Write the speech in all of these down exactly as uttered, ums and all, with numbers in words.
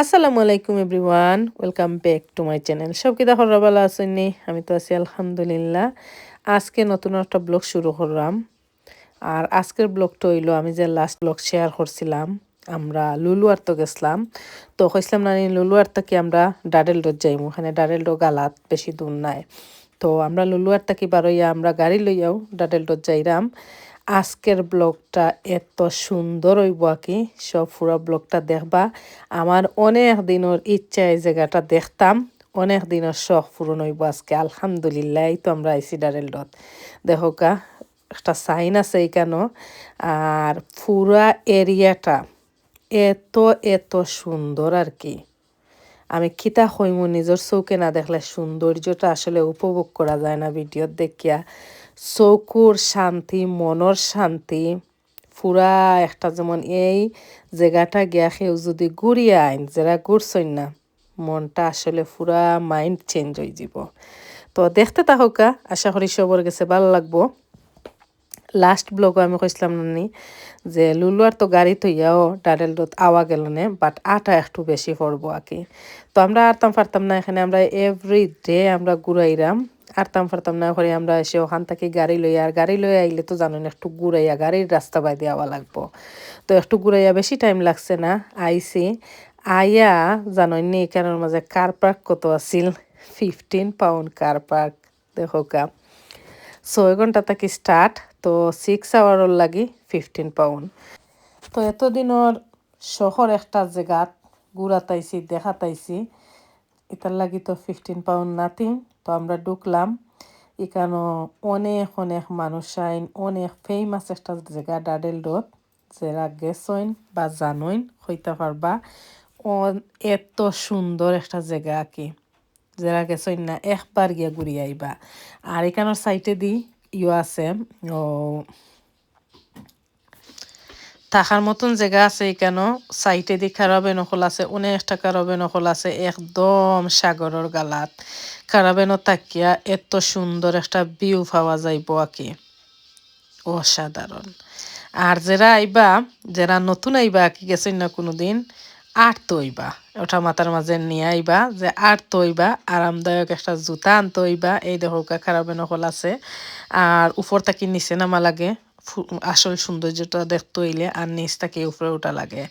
আসসালামু আলাইকুম everyone, welcome back to my channel। সব কিতা খবর, ভালা আছইন নি? আমি তো আছি আলহামদুলিল্লাহ। আজকে নতুন একটা ব্লগ শুরু করলাম। আর আজকের ব্লগটা অইলো, আমি যে লাস্ট ব্লগ শেয়ার করছিলাম, আমরা লুলুয়ার্ত গেছিলাম। তো কইছিলাম না নি, লুলুয়ার্ত থাকি আমরা ডাডেলডোত যাইমু, ওখানে ডাডেলডো গালাত বেশি দূর নাই। তো আমরা লুলুয়ার্ত থাকি বারইয়া আমরা গাড়ি লইয়াউ ডাডেলডোত যাইরাম। আজকের ব্লগটা এত সুন্দর অইবো আর কি, সব পুরা ব্লগটা দেখবা। আমার অনেক দিনর ইচ্ছা এই জাগাটা দেখতাম, অনেক দিনর শখ পূরণ অইবো আজকে। আলহামদুলিল্লাহ, এই তো আমরা আইছি ডাডেলডোত। দেখউক্কা, একটা সাইন আছে ইকানো। আর পুরা এরিয়াটা এত, এত সুন্দর আর কি। আমি কিতা কইমু, নিজর চউখে না দেখলে সৌন্দর্যটা আসলে উপভোগ করা যায় না ভিডিওত দেখিয়া। চউখর শান্তি, মনর শান্তি, পুরা একটা যেমন এই জাগাটা গিয়া কেউ যুদি ঘুরিয়া আইন, যেরা ঘুরছইন না, মনটা আসলে পুরা মাইন্ড চেঞ্জ অইযিবো। তো দেখতে থাকউক্কা, আশা করি সবর গেছে ভালা লাগবো। লাস্ট ব্লগো আমি কইছিলাম না নি যে লুলুয়ার্ত গাড়ি থইয়াউ ডাডেলডোত আওয়া গেলো নে, but আটা একটু বেশি পড়বো আর কি। তো আমরা আরতাম পারতাম না, এখানে আমরা এভরি ডে আমরা ঘুরাইরাম, আরতাম পারতাম না করি আমরা এসে ওখান থাকি গাড়ি লইয়া, আর গাড়ি লইয়া আইলে তো জানইন একটু ঘুরাইয়া গাড়ির রাস্তা বায়দি আওয়া লাগবো। তো একটু ঘুরাইয়া বেশি টাইম লাগছে না, আইছি। আইয়া জানইন নি ইকানোর মাঝে কার পার্ক কত আছিল, ফিফটিন পাউন্ড কার পার্ক। দেখউক্কা, ছয় ঘন্টা থাকি স্টার্ট, তো সিক্স আওয়ারর লাগি ফিফটিন পাউন্ড। তো এতদিনর শখর একটা জাগাত ঘুরাত আইছি, দেখাত আইছি, ইতার লাগি তো ফিফটিন পাউন্ড নাথিং। তো আমরা ঢুকলাম, ইকানো অনেক অনেক মানুষ আইন, অনেক ফেমাস একটা জাগা ডাডেলডোত। যেরা গেছইন বা জানইন কইতা পারবা, অ-, এত সুন্দর একটা জাগা আর কি। যেরা গেছইন না, একবার গিয়া ঘুরি আইবা। আর ইকানোর সাইডেদি ইয়ো আছে, ও, থাকার মতন জাগা আছে ইকানো। সাইডেদি কারাভেন অকল আছে, অনেকটা কারাভেন অকল আছে, একদম সাগরর গালাত। কারাভেনো থাকিয়া এত সুন্দর একটা ভিউ পাওয়া যাইবো আর কি। অসাধারণ। আর যেরা আইবা, যেরা নতুন আইবা, কি গেছইন না কুনুদিন, আটতো অইবা। ওটা মাথার মাঝে নিয়া আইবা যে আটতো অইবা, আরামদায়ক একটা জুতা আনতো অইবা। এই দেখউক্কা, কারাভেন অকল আছে। আর উপর থাকি নিচে নামা লাগে, ফু-, আসল সৌন্দর্যটা দেখতো অইলে, আর নিচ থাকি উপরে উঠা লাগে।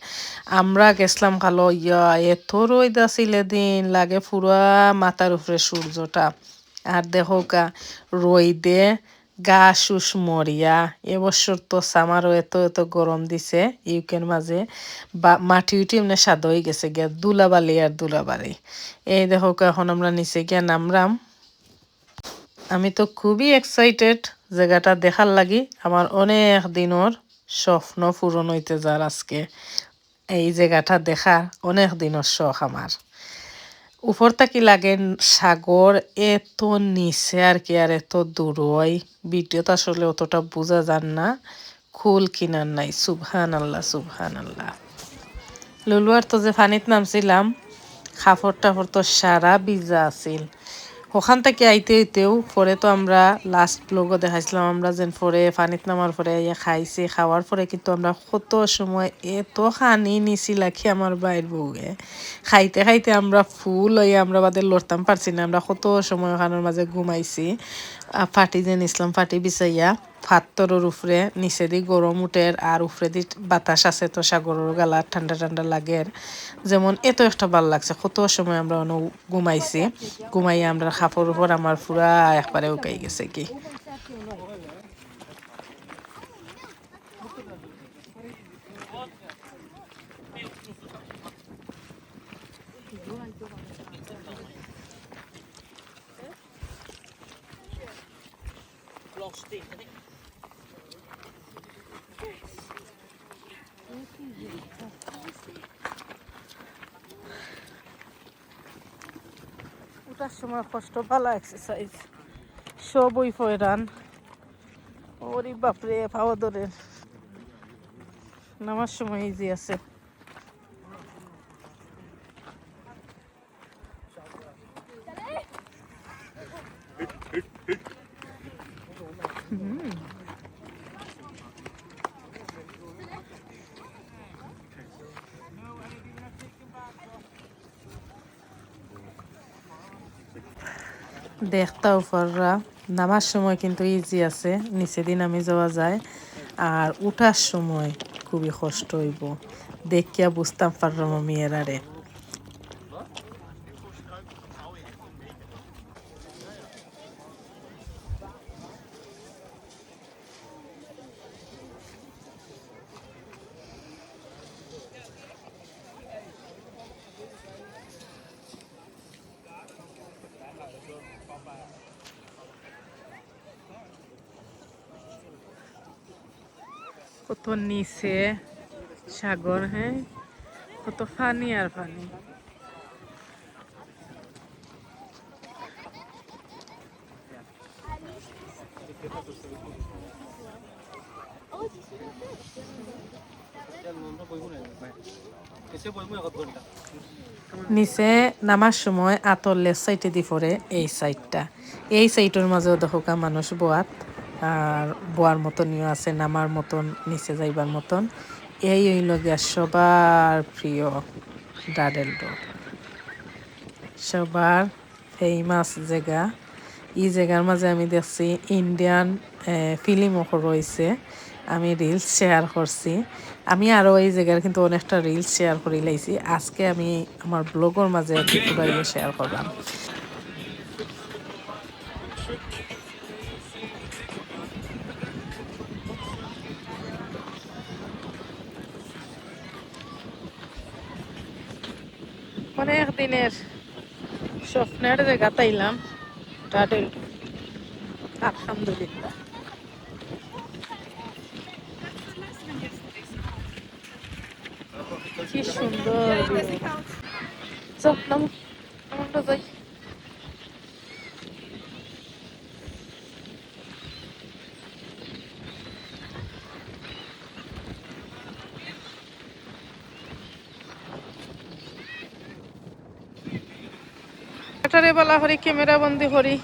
আমরা গেছলাম কালো, ইয়া, এত রইদ আছিল এদিন, লাগে পুরা মাথার উপরে সূর্যটা। আর দেখউক্কা, রইদে গা শুষ মরিয়া। এবছর তো সামারও এত এত গরম দিছে ইউকের মাঝে, বা মাটি উটি এমনে সাদা অইগেছে গিয়া, ধুলাবালি আর ধুলাবালি। এই দেখউক্কা, এখন আমরা নিচে গিয়া নামরাম। আমি তো খুবই এক্সাইটেড জাগাটা দেখার লাগি। আমার অনেক দিনর স্বপ্ন পূরণ অইতে যার আজকে। এই জাগাটা দেখার অনেক দিনর শখ আমার। উপর থাকি লাগে সাগর, এত নিচে আর কি, আর এত দূরই। ভিডিওত আসলে অতটা বুঝা যার না, কুল কিনার নাই। সুবহানাল্লাহ, সুবহানাল্লাহ। লুলুয়ার্ত যে পানিত নামছিলাম, কাপড় টাপড় তো সারা ভিজা আছিল। ওখান থাকি আইতে আইতেও পরে তো আমরা লাস্ট ব্লগও দেখাইছিলাম, আমরা যেন পরে পানিত নামার পরে আইয়া খাইছি, খাওয়ার পরে কিন্তু আমরা কত সময় এত খানি নিছি লাগি আমার ভাইর বউয়ে। খাইতে খাইতে আমরা ফুল অইয়া আমরা বাদে লড়তাম পারছি না, আমরা কত সময় ওখানোর মাঝে ঘুমাইছি। আহ, ফাটি যে নিছিলাম, ফাটি বিছাইয়া, পাত্থরর উপরে, নিচেদি গরম উঠের আর উপরেদি বাতাস আছে, তো সাগরর গালা ঠান্ডা ঠান্ডা লাগের। যেমন এত একটা ভালা লাগছে, কত সময় আমরা অনো ঘুমাইছি, ঘুমাইয়া আমরার কাপড় উপর আমার পুরা একবারে উকাই গেছে কি। উঠার সময় কষ্ট, ভালা এক্সারসাইজ, সব ওই ফয়রান। ওরে বাপরে, পাও ধরের। নামার সময় ইজি আছে। দেখতাও পাররা, নামার সময় কিন্তু ইজি আছে, নিচেদি নামি যাওয়া যায়, আর উঠার সময় খুবই কষ্ট অইবো। দেখিয়া বুঝতাম পাররাম আমি এরারে। কত নিচে সাগর, হ্যাঁ, কত পানি আর পানি। নিচে নামার সময় আতর লেফট সাইডেদি পড়ে এই সাইডটা। এই সাইডর মাঝেও দেখউক্কা মানুষ বওয়াত, আর বওয়ার মতনইও আছে, নামার মতন, নিচে যাইবার মতন। এই অইলো গিয়া সবার প্রিয় ডাডেল ডো, সবার ফেমাস জাগা। ই জাগার মাঝে আমি দেখছি ইন্ডিয়ান, এ, ফিল্মও রইছে। আমি রিলস শেয়ার করছি। আমি আরও এই জাগার কিন্তু অনেকটা রিলস শেয়ার করি লাইছি। আজকে আমি আমার ব্লগর মাঝে একটু ঘুরাইয়া শেয়ার করলাম। অনেক দিনের স্বপ্নের জাগাত আইলাম, ডাডেল। আলহামদুলিল্লাহ। কি সুন্দর view। চল, নামো, আমরা যাই। এটারে বালা করি ক্যামেরা বন্দি করি।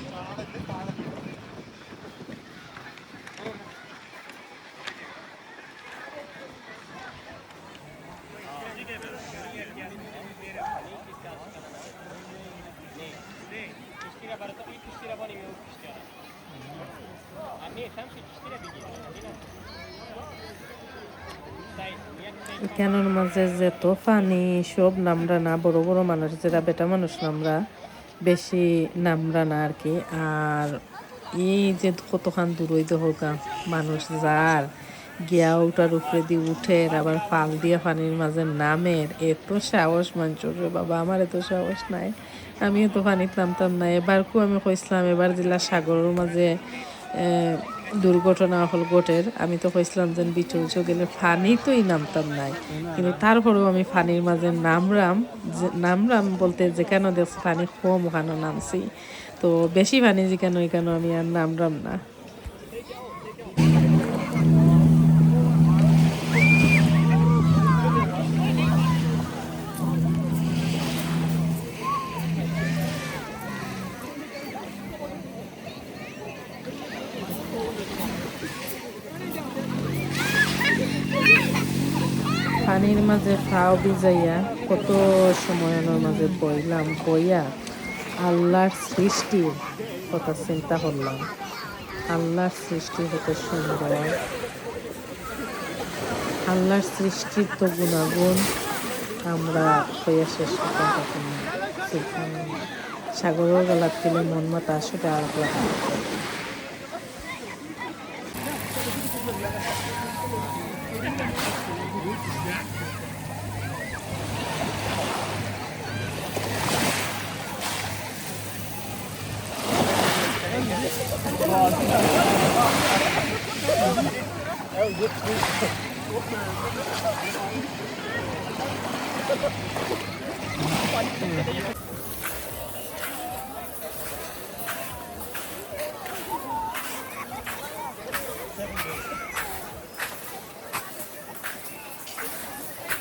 ইখানর মাঝে যত পানি, সব নামরা না, বড় বড় মানুষ, যেরা বেটা মানুষ নামরা, বেশি নামরা না আর কি। আর এই যে কতখান দূরই দেখউক্কা মানুষ যার, গিয়া ওটার উপরেদি উঠের, আবার ফাল দিয়া পানির মাঝে নামের, এত সাহস মানষর রে বাবা, আমার এত সাহস নাই। আমি অত পানিত নামতাম না। এবারকু আমি কইছলাম, এবার যেলা সাগরর মাঝে, এ, দুর্ঘটনা অকল ঘটের, আমি তো কইছলাম যেন বিচে উচে গেলে পানিতই নামতাম নায়, কিন্তু তারপরেও আমি পানির মাঝে নামরাম। যে, নামরাম বলতে যেখানো দেখছি পানি কম, ওখানো নামছি। তো বেশি পানি যেখানো, ওইখানো আমি আর নামরাম না। পানির মাঝে পাও ভিজাইয়া কত সময় অনর মাঝে বইলাম, বইয়া আল্লাহর সৃষ্টির কথা চিন্তা করলাম। আল্লাহর সৃষ্টি কত সুন্দর, আল্লাহর সৃষ্টির তো গুণাগুণ আমরা কইয়া শেষ করতাম পারতাম না। সুবহানাল্লাহ। সাগরর গলাত গেলে মন মাথা আসলে আর লাগে।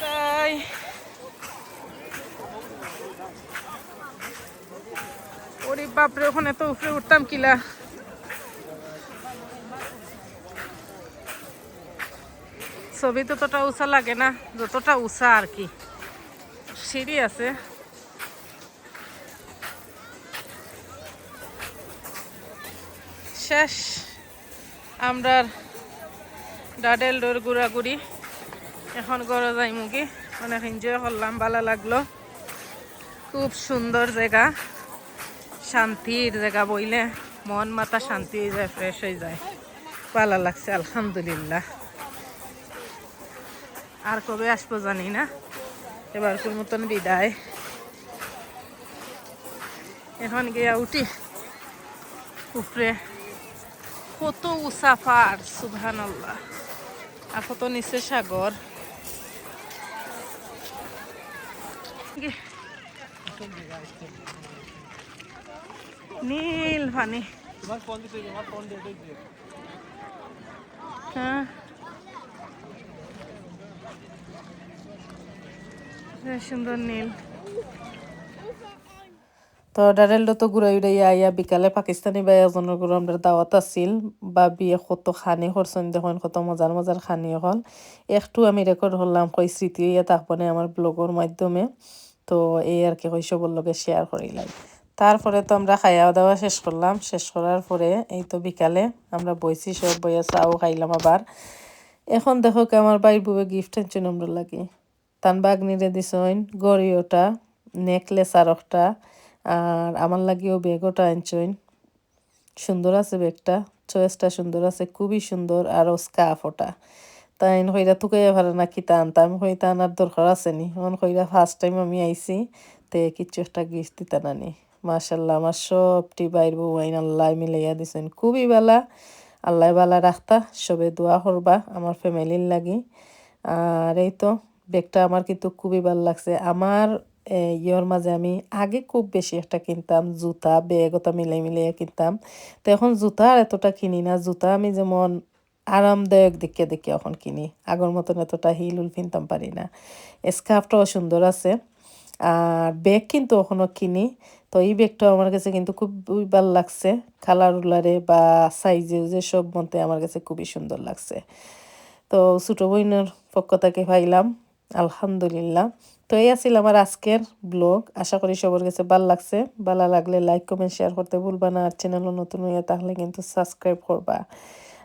তাই। ওরে বাপরে, ওখানে তো উপরে উঠতাম কিলা। ছবি ততটা উঁচা লাগে না, যতটা উঁচা আর কি। সিঁড়ি আছে। শেষ আমরার ডাডেলডোর ঘুরাঘুরি। এখন ঘরো যাইমুগি। অনেক এনজয় করলাম, ভালা লাগলো। খুব সুন্দর জাগা, শান্তির জাগা, বইলে মন মাথা শান্তি অইযায়, ফ্রেশ অইযায়, ভালা লাগছে আলহামদুলিল্লাহ। আর কবে আসবো জানি না, এবারকুর মতন বিদায়। এখন গিয়া উঠি উপরে, কত উঁচা পাহাড়, সুবহানাল্লাহ, আর কত নিচে সাগর। নীল পানি। হ্যাঁ। যে সুন্দর নীল। তো ডাডেলডো তো ঘুরাই উড়াইয়া আইয়া বিকালে পাকিস্তানি ভাই একজনর ঘরো আমরার দাওয়াত আছিল। ভাবিয়ে কত খানি করছইন, দেখইন কত মজার মজার খানি অকল। একটু আমি রেকর্ড করলাম, কই স্মৃতি অইয়া থাকবো নে আমার ব্লগর মাধ্যমে। তো এই আর কি, কই সবর লগে শেয়ার করিলাই। তারপরে তো আমরা খাওয়া দাওয়া শেষ করলাম, শেষ করার পরে এই তো বিকালে আমরা বইছি, সব বইয়া চাও খাইলাম আবার। এখন দেখো কি আমার ভাইর বউয়ে গিফট আনছইন আমরার লাগি। তান ভাগ্নিরে দিছইন ঘড়ি ওটা, নেকলেস আর একটা, আর আমার লাগিও ব্যাগ ওটা আনছইন। সুন্দর আছে ব্যাগটা, চয়েসটা সুন্দর আছে, খুবই সুন্দর। আরও স্কার্ফ ওটা, তাইন কইরা তুকাইয়া পারে না কিতা আনতা। আমি কই, "তা আনার দরকার আছে নি?" অন কইরা, "ফার্স্ট টাইম আমি আইছি, তে কিচ্ছু একটা গিফট দিতা না নি?" মাশাল্লাহ, আমার সবটি ভাইর বউ আইন আল্লাহ মিলাইয়া দিছইন, খুবই ভালা। আল্লাহ ভালা রাখতা, সবে দোয়া করবা আমার ফ্যামিলির লাগি। আর এই তো ব্যাগটা আমার কিন্তু খুবই ভালা লাগছে। আমার এ, ইয়র মাঝে আমি আগে খুব বেশি একটা কিনতাম জুতা, ব্যাগ ওটা মিলাই মিলাইয়া কিনতাম। তো এখন জুতা আর এতটা কিনি না, জুতা আমি যেমন আরামদায়ক দেখিয়া দেখিয়া এখন কিনি, আগর মতন এতটা হিল উল কিনতাম পারি না। স্কার্ফটাও সুন্দর আছে, আর ব্যাগ কিন্তু এখনো কিনি। তো এই ব্যাগটাও আমার কাছে কিন্তু খুবই ভালা লাগছে, কালার উলারে বা সাইজে যে সব মতে আমার কাছে খুবই সুন্দর লাগছে। তো ছোটো বইনর পক্ষ থেকে পাইলাম, আলহামদুলিল্লাহ। তো এই আছিল আমার আজকের ব্লগ। আশা করি সবার কাছে ভালা লাগছে। ভালা লাগলে লাইক, কমেন্ট, শেয়ার করতে ভুলবা না। আর চ্যানেলও নতুন অইয়া থাকলে কিন্তু সাবস্ক্রাইব করবা।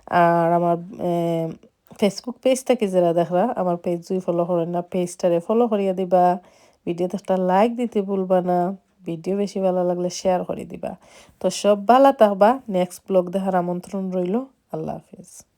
আর আমার, এ, Facebook পেজ থাকি যারা দেখরা, আমার পেজ যদি ফলো করইন না, পেজটারে ফলো করিয়া দিবা। ভিডিওতে একটা লাইক দিতে ভুলবা না। ভিডিও বেশি ভালা লাগলে শেয়ার করি দিবা। তো সব ভালা থাকবা। নেক্সট ব্লগ দেখার আমন্ত্রণ রইলো। আল্লাহ হাফিজ।